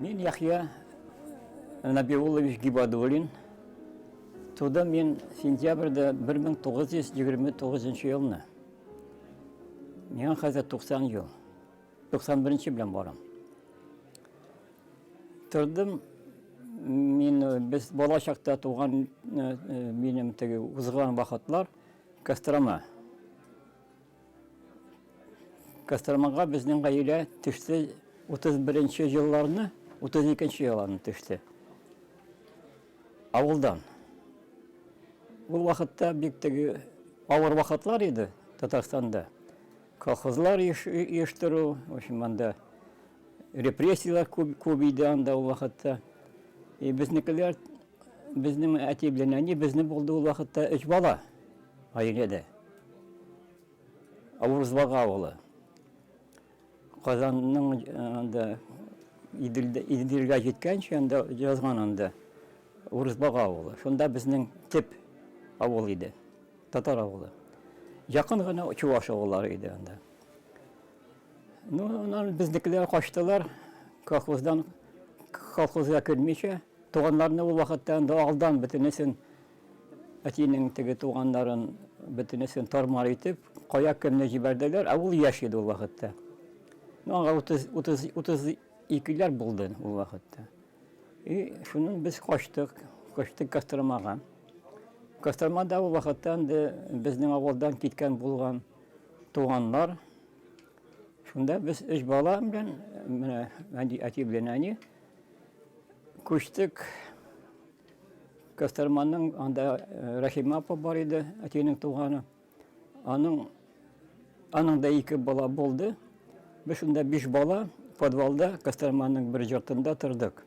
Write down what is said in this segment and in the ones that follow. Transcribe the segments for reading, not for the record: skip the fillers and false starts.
Мин Яхья Набиуллович Гибадуллин. Тудым мин сентябрьдә 1929 елны. Миңа хәзер 90 ел. 91 белән барам. Тордым, мин э, без бала чакта туган э, э, минем теге узган вакытлар Кострома. Костромага безнең гаилә төште 31 елларны, 32 елларны төште. Авылдан. Ул вакытта бик теге авыр вакытлар иде Татарстанда. Колхозлар оештыру, в общем, анда репрессияләр күп, күп иде анда ул вакытта. И безнекеләр, безнең әти белән әни, безне булды ул вакытта өч бала гаиләдә. Авырызбага авылы. Казанның э, анда Иделдә, Иделгә җиткәнче анда язган анда Урысбага авылы. Шунда безнең төп авыл иде. Татар авылы. Якын гына чуваш авыллары иде анда. Ну, аннан безнекеләр качтылар колхоздан, колхозга кермичә. Туганнарны ул вакытта анда алдан бөтенесен әтинең теге туганнарын бөтенесен тормар итеп, кая кемне җибәрделәр, ә ул яшь иде ул вакытта. Ну, аңа 30 30 32ләр булды ул вакытта. И шуннан без качтык, качтык Костромага. Костромада ул вакытта инде безнең авылдан киткән булган туганнар. Шунда без өч бала белән, менә әни, әти белән әни күчтек. Костроманың анда э, Рәхимә апа бар иде, әтинең туганы. Аның аның да ике бала булды. Без шунда биш бала подвалда Костроманың бер йортында тордык.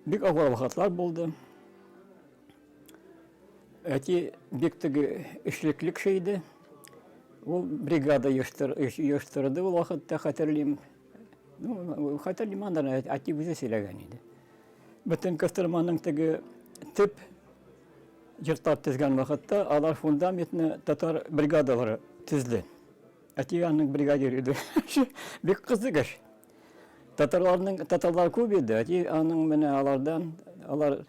Бик авыр вакытлар булды. Әти бик теге эшлекле кеше иде. Ул бригада оештырды ул вакытта, хәтерлим. Ну, хәтерлим, андан әти үзе сөйләгән иде. Бөтен Костроманың теге төп йортлар төзгән вакытта алар фундаментны татар бригадалары төзде. Әти аның бригадир иде. Бик кызык эш. Татарларның татарлар күп иде. Әти аның менә алардан алар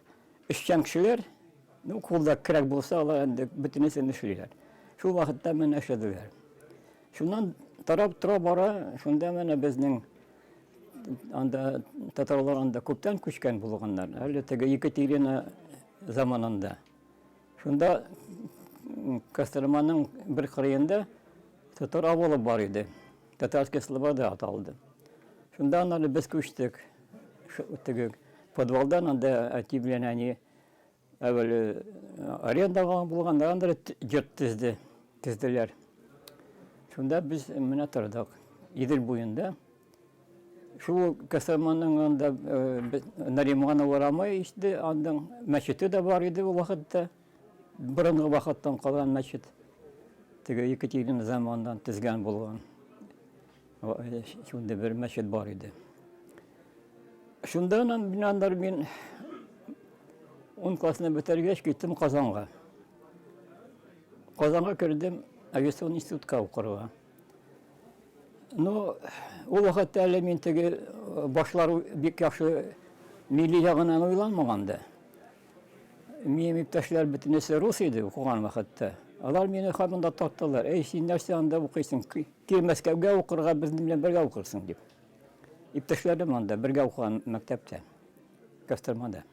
эшчән кешеләр, ну, кулда кирәк булса, алар инде бөтенесен эшлиләр. Шул вакытта менә эшләделәр. Шуннан тарап тора бара, шунда менә безнең анда татарлар анда күптән күчкән булганнар. Әле теге Екатерина заманында. Шунда Костроманың бер кырыенда татар авылы бар иде. Татарская слобода аталды. Шунда аннары без күчтек. Теге подвалдан анда әти белән әни әүвәл арендага булган, анда йорт төзде, төзделәр. Шунда без менә тордык. Идел буенда. Шул Костроманың анда Нариманов урамы иде, аның мәчете дә бар иде ул вакытта. Борынгы вакыттан калган мәчет. Теге Екатерина заманыннан төзгән булган. Шундый бер мәчет бар иде. Шунда аннан мин 10 классны бетергәч киттем Казанга. Казанга кердем авиацион институтка укырга. Ну, ул вакытта әле мин теге э, башлар бик яхшы милли ягыннан уйланмаган да. Минем иптәшләр бөтенесе рус иде укыган вакытта. Алар мине һаман да тарттылар. Эй, син нәрсә анда укыйсың? Кил Мәскәүгә укырга, безнең белән бергә укырсың дип. Иптәшләрем анда бергә укыган мәктәптә, Костромада.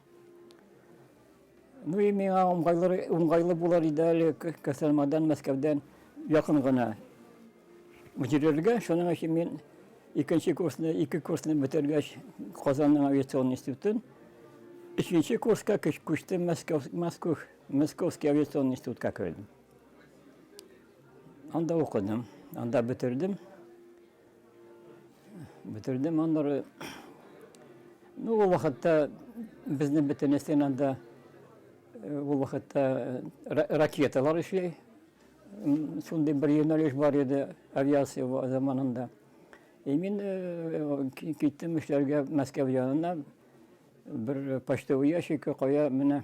Ну и миңа уңайлы, уңайлы булыр иде әле Костромадан, Мәскәүдән якын гына йөрергә. Шуның өчен мин икенче курсны, ике курсны бетергәч, Казанның авиацион институтын, өченче курска күчтем Мәскәү, Мәскәү, Московский авиацион институтка кердем. Анда укыдым, анда бетердем. Бетердем аннары. Ну, ул вакытта безне бөтенесен анда э, ул вакытта э, ракеталар эшли. Шундый бер юнәлеш бар иде авиация заманында. И мин э, киттем эшләргә Мәскәү янына бер почтовый ящикка кая менә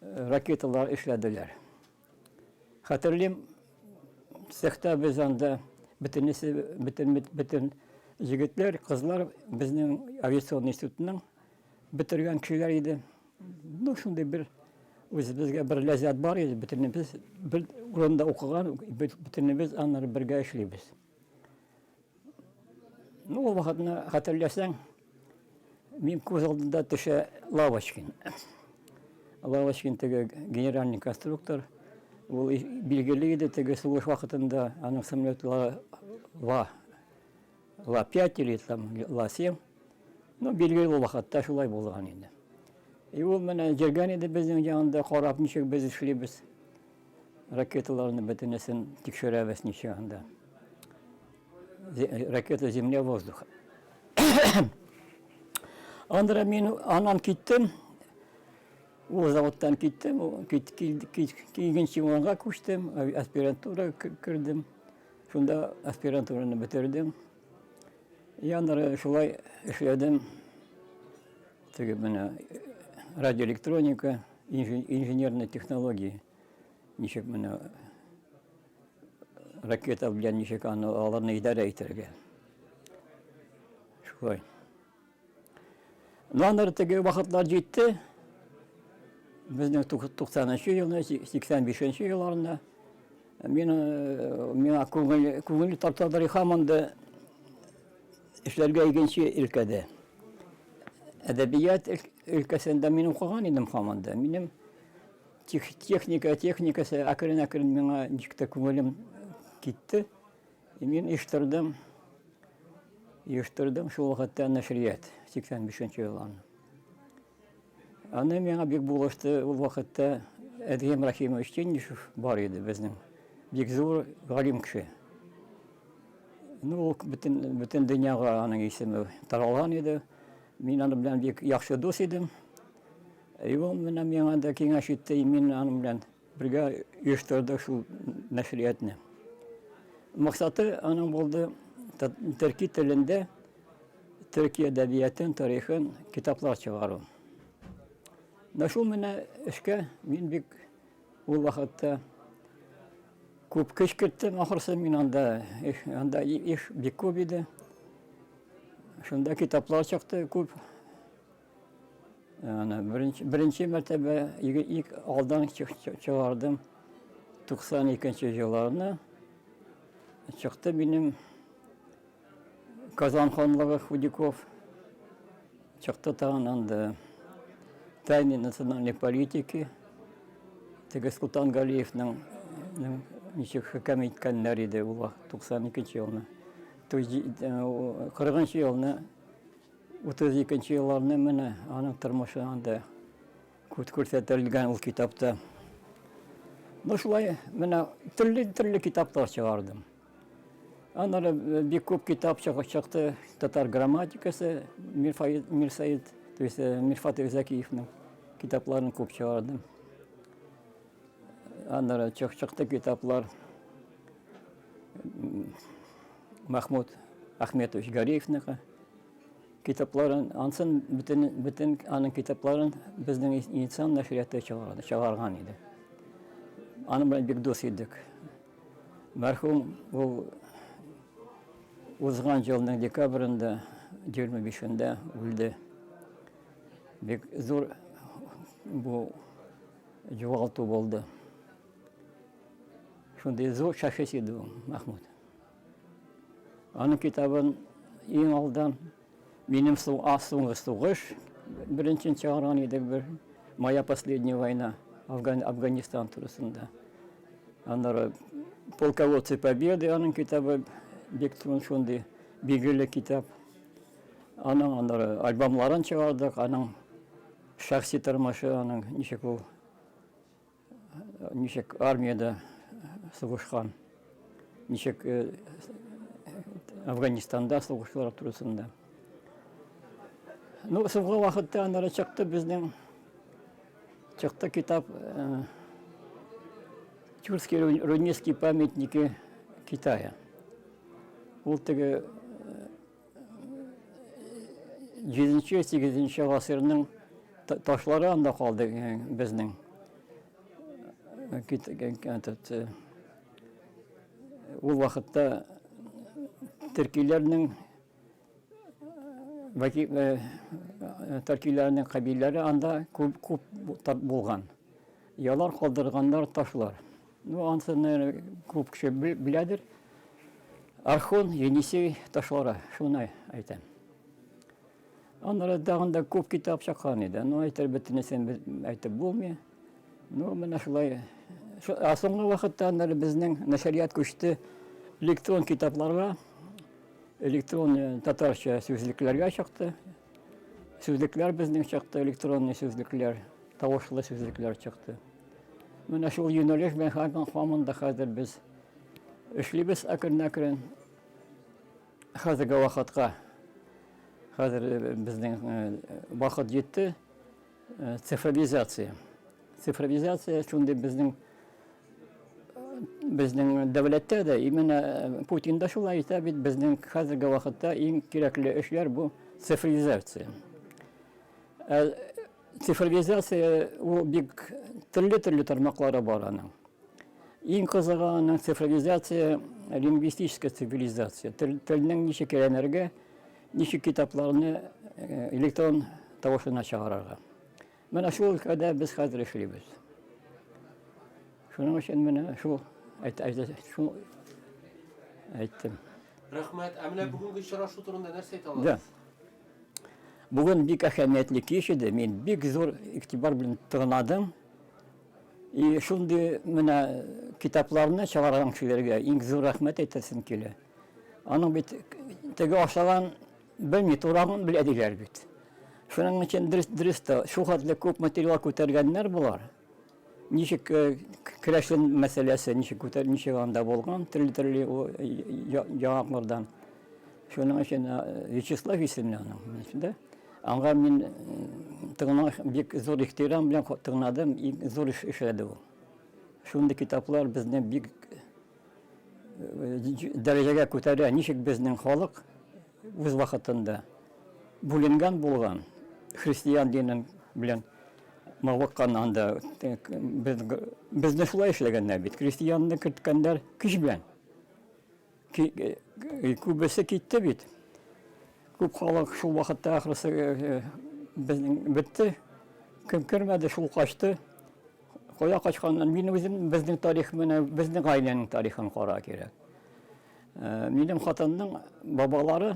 ракеталар эшләделәр. Хәтерлим, цехта без анда бөтенесе, бөтен, бөтен Егетләр, кызлар безнең авиацион институтның бетергән кешеләр иде. Ну, шундый бер үзебезгә бер ләззәт бар иде. Бөтенебез бер урында укыган, бөтенебез аннары бергә эшлибез. Ну, ул вакытны хәтерләсәң, мин күз алдында төшә Лавочкин. Лавочкин теге генеральный конструктор. Ул билгеле иде теге сугыш вакытында аның самолетлары Ла, Ла-5 или там Ла-7. Ну, билгеле ул вакытта шулай булган инде. И ул менә йөргән иде безнең янында, карап ничек без эшлибез. Ракеталарны бөтенесен тикшерәбез ничек анда. Ракета земля воздух. Андра мин аннан киттем. Ул заводтан киттем, икенче урынга күчтем, аспирантура кердем. Шунда аспирантураны бетердем. И аннары шулай эшләдем. Теге менә радиоэлектроника, инженерная технология. Ничек менә ракета белән ничек аны аларны идарә итәргә. Шулай. Ну, аннары теге вакытлар җитте. Безнең 90 елны, 85 елларында мин миңа күңел күңел тартадыр һаман да эшләргә икенче өлкәдә. Әдәбият өлкәсендә мин укыган идем һаман да. Минем техника, техникасы әкрен-әкрен миңа ничек тә күңелем китте. И мин оештырдым, оештырдым шул вакытта нәшрият, 85 елларны. Аны миңа бик булышты ул вакытта Әдһем Рахимович Тенишев бар иде безнең. Бик зур галим кеше. Ну, ул бөтен, бөтен дөньяга аның исеме таралган иде. Мин аның белән бик яхшы дус идем. И ул менә миңа да киңәш итте, мин аның белән бергә оештырдык шул нәшриятны. Максаты аның булды төрки телендә төрки әдәбиятын, тарихын китаплар чыгару. Менә шул менә эшкә мин бик ул вакытта күп көч керттем, ахрысы мин анда, анда эш бик күп иде. Шунда китаплар чыкты күп. Аны беренче, беренче мәртәбә ilk алдан чыгардым. 92 елларны чыкты минем Казан ханлыгы Худяков. Чыкты тагын анда Тайны национальной политики. Теге Султан Галиевның ничек хөкем иткәннәр иде ул 92 елны. То есть 40 елны 32 елларны менә аның тормышы анда күт күрсәтелгән ул китапта. Ну шулай менә төрле-төрле китаплар чыгардым. Аннары бик күп китап чыкты татар грамматикасы Мирфаид Мирсаид, то есть Мирфатых Закиевның китапларын күп чыгардым. Аннары чыкты китаплар Махмуд Ахметович Гариевныкы китапларын, ансын бөтен, бөтен аның китапларын безнең инсан нәшрияты чыгарды, чыгарган иде. Аның белән бик дус идек. Мәрхүм ул узган елның декабрендә, 25-ендә үлде. Бик зур бу югалту булды. Шундый зур шәхес иде ул, Махмуд. Аның китабын иң алдан минем соңгы сугыш беренчен чыгарган идек бер Моя последняя война Афган, Афганистан турысында. Аннары Полководцы Победы аның китабы бик шундый билгеле китап. Аның аннары альбомларын чыгардык, аның шәхси тормышы, аның ничек ул ничек армиядә сугышкан, ничек Афганистанда сугышлар турысында. Ну, соңгы вакытта аннары чыкты безнең чыкты китап Тюркские рунические памятники Китая. Ул теге 7-8 гасырның ташлары анда калды безнең. Этот, ул вакытта төркиләрнең Төркиләрнең кабиләләре анда күп күп булган. Ялар калдырганнар ташлар. Ну, ансы, наверное, күп кеше беләдер. Архон, Енисей ташлары, шуны әйтәм. Аннары тагын да күп китап чыккан иде. Ну, әйтер бөтенесен әйтеп булмый. Ну, менә шулай. Ә соңгы вакытта аннары безнең нәшрият күчте электрон китапларга, электрон э, татарча сүзлекләргә чыкты. Сүзлекләр безнең чыкты, электронный сүзлекләр, тавышлы сүзлекләр чыкты. Менә шул юнәлеш белән һаман да хәзер без эшлибез әкрен-әкрен. Хәзерге вакытка хәзер э, безнең э, вакыт җитте э, цифровизация. Цифровизация шундый безнең безнең дәүләттә дә именно Путин да шулай әйтә бит, безнең хәзерге вакытта иң кирәкле эшләр бу цифровизация. Ә цифровизация ул бик төрле-төрле тармаклары бар аның. Иң кызыгы аның цифровизация, лингвистическая цивилизация. Тел, телнең ничек өйрәнергә, ничек китапларны э, электрон тавышына чыгарырга. Менә шул өлкәдә без хәзер эшлибез. Шуның өчен менә шул әйт, әйт, шул әйттем. Рәхмәт. Ә менә бүгенге очрашу турында нәрсә әйтә аласыз? Да. Бүген бик әһәмиятле кич иде. Мин бик зур игътибар белән тыңладым. И шундый менә китапларны чыгарган кешеләргә иң зур рәхмәт әйтәсем килә. Аның бит теге ашаган белми, турагын белә диләр бит. Шуның өчен дөрес, дөрес тә, шул хәтле күп материал күтәргәннәр болар. Ничек э, керәшен мәсьәләсе, ничек күтәр, ничек анда булган, төрле-төрле яңаклардан. Шуның өчен э, Вячеслав исемле аның, да? Аңа мин тыңла, бик зур ихтирам белән тыңладым, зур эш эшләде ул. Шундый китаплар безне бик дәрәҗәгә күтәрә, ничек безнең халык үз вакытында бүленгән булган, христиан динен белән мавыккан анда без, безне шулай эшләгәннәр бит, христианны керткәннәр көч белән. Күбесе китте бит. Күп халык шул вакытта ахрысы безнең бетте. Кем кермәде, шул качты. Кая качканнан мин үзем безнең тарих менә безнең гаиләнең тарихын кара кирәк. Минем хатынның бабалары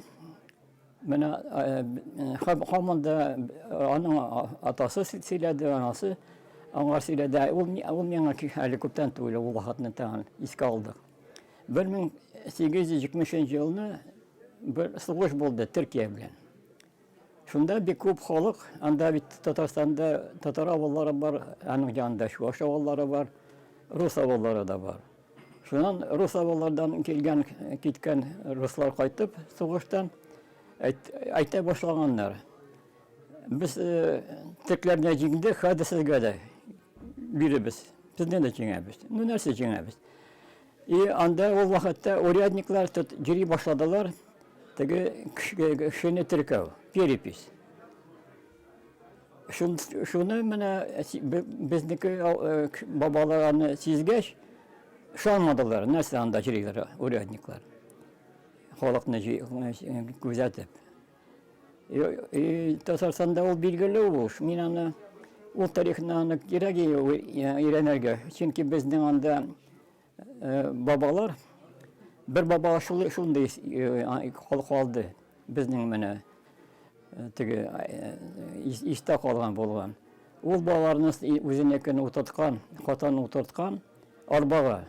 менә һаман да аның атасы сөйләде, анасы аңа сөйләде. Ул, ул миңа әле күптән түгел ул вакытны тагын искә алдык. 1870 елны бер сугыш булды Төркия белән. Шунда бик күп халык, анда бит Татарстанда татар авыллары бар, аның янында чуаш авыллары бар, рус авыллары да бар. Шуннан рус авыллардан килгән, киткән руслар кайтып сугыштан әйтә башлаганнар. Без э, төрекләрне җиңдек, хәзер сезгә дә биребез. Сезне дә җиңәбез. Ну, нәрсә җиңәбез? И анда ул вакытта урядниклар йөри башладылар, теге кешене теркәү, перепись. Шуны менә безнеке э, бабалар аны сизгәч, ышанмадылар, нәрсә анда йөриләр урядниклар. Халыкны күзәтеп. И, Татарстанда ул билгеле ул. Мин аны ул тарихны аны кирәк өйрәнергә. Чөнки безнең анда э, бабалар бер баба шул шундый э, калды безнең менә э, теге истә калган булган. Ул балаларны үзенекен утырткан, хатын утырткан арбага.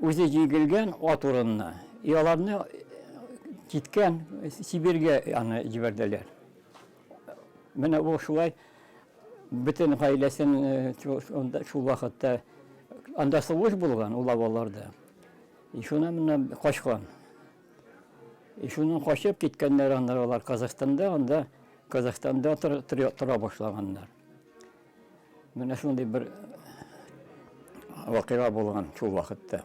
Үзе җигелгән ат урынына. И аларны киткән Сибиргә аны җибәрделәр. Менә ул шулай бөтен гаиләсен шул вакытта анда сугыш булган ул авылларда. И шуннан менә качкан. И шуннан качып киткәннәр аннары алар Казахстанда, анда Казахстанда тора башлаганнар. Менә шундый бер вакыйга булган шул вакытта.